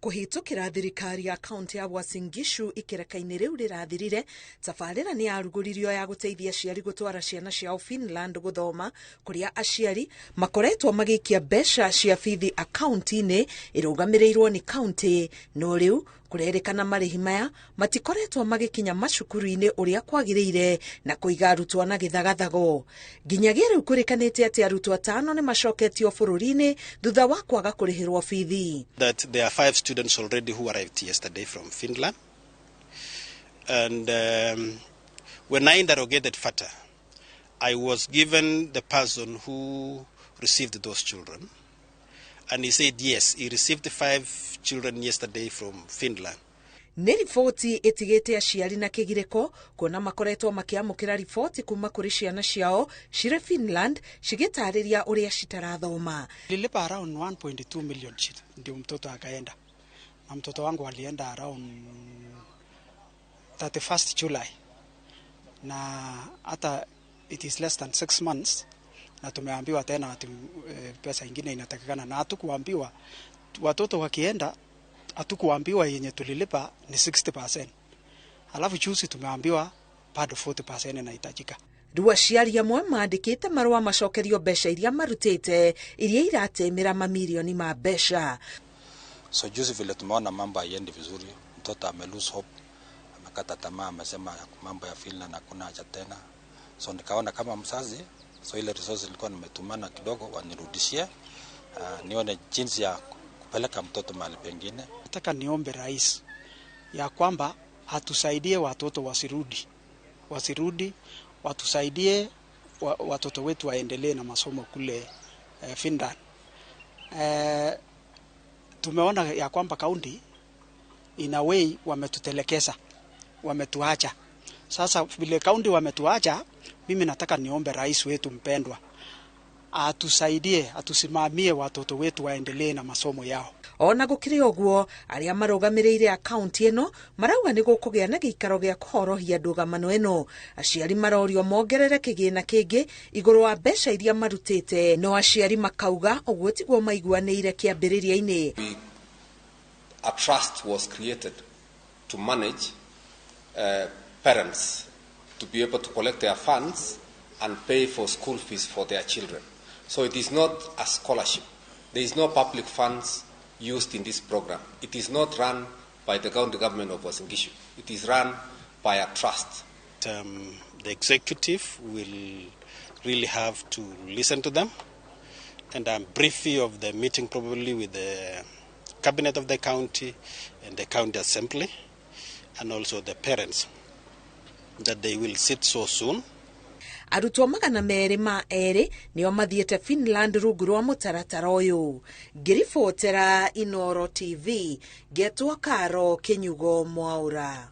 Kũhĩtũkĩra thirikari ya kaunti ya Uasin Gishu ikereka-inĩ rĩu rĩrathirire, tabarĩra nĩ yarugũririo ya gũteithia aciari gũtwara ciana ciao Finland gũthoma, kũrĩa aciari makoretwo magĩikia mbeca cia bithi akaunti-inĩ ĩrũgamĩrĩirwo nĩ kaunti. No rĩu kũrerĩkana marĩhi maya matikoretwo magĩkinya macukuru-inĩ ũrĩa kwagĩrĩire na kũiga arutwo na gĩthagathago. Nginyagia rĩu kwĩrĩkanĩte atĩ arutwo 5 nĩ macoketio bũrũri-inĩ thutha wa kwaga kũrĩhĩrwo bithi. That there are 5 students already who arrived yesterday from Finland. And when I interrogated FATA, I was given the person who received those children. And he said, yes, he received 5 children yesterday from Finland. Nĩ riboti ĩtigĩte aciari na kĩgirĩko kuona makoretwo makĩamũkĩra riboti kuma kũrĩ ciana ciao cirĩ Finland cigĩtarĩria ũrĩa citarathoma. Nililipa around 1.2 million ndio mtoto akaenda, na mtoto wangu alienda around 31st July, na hata it is less than 6 months na tumeambiwa tena ati pesa ingine inatakikana, na hatukuambiwa watoto wakienda, hatukuambiwa yenye tulilipa ni 60%, alafu juzi tumeambiwa bado 40% inahitajika. Rĩu aciari amwe mandĩkĩte marũa macokerio mbeca iria marutĩte iria iratemera mamirioni ma mbeca. So juzi vile tumeona mambo haiendi vizuri, mtoto ame lose hope, amekata tamaa, amesema mambo ya Finland hakuna haja tena. So nikaona kama mzazi, so ile resources nilikuwa nimetumana kidogo wanirudishie, nione jinsi ya kupeleka mtoto mahali pengine. Nataka niombe rais ya kwamba atusaidie watoto wasirudi, watusaidie watoto wetu waendelee na masomo kule Finland. Tumeona ya kwamba county in a way wametutelekeza, wametuacha. Sasa vile county wametuacha, mimi nataka niombe rais wetu mpendwa atusaidie, atusimamie watoto wetu waendelee na masomo yao. Ona gũkĩrĩ ũguo, arĩa marũgamĩrĩire akaunti ĩno marauga nĩ gũkũgĩa na gĩikaro gĩa kũhorohia ndũgamano ĩno. Aciari marorio mongerere kĩgĩna kĩngĩ igũrũ wa mbeca iria marutĩte, no aciari makauga ũguo tiguo maiguanĩire kĩambĩrĩria-inĩ. A trust was created to manage parents to be able to collect their funds and pay for school fees for their children. So it is not a scholarship. There is no public funds used in this program. It is not run by the county government of Uasin Gishu. It is run by a trust. The executive will really have to listen to them, and I'm briefy of the meeting probably with the cabinet of the county and the county assembly and also the parents, that they will sit so soon. Arutwo 202 nĩo mathiĩte Finland rungu rwa mũtaratara ũyũ. Ngĩribotera Inooro TV, ngetwo Karo Kĩnyugo Mwaũra.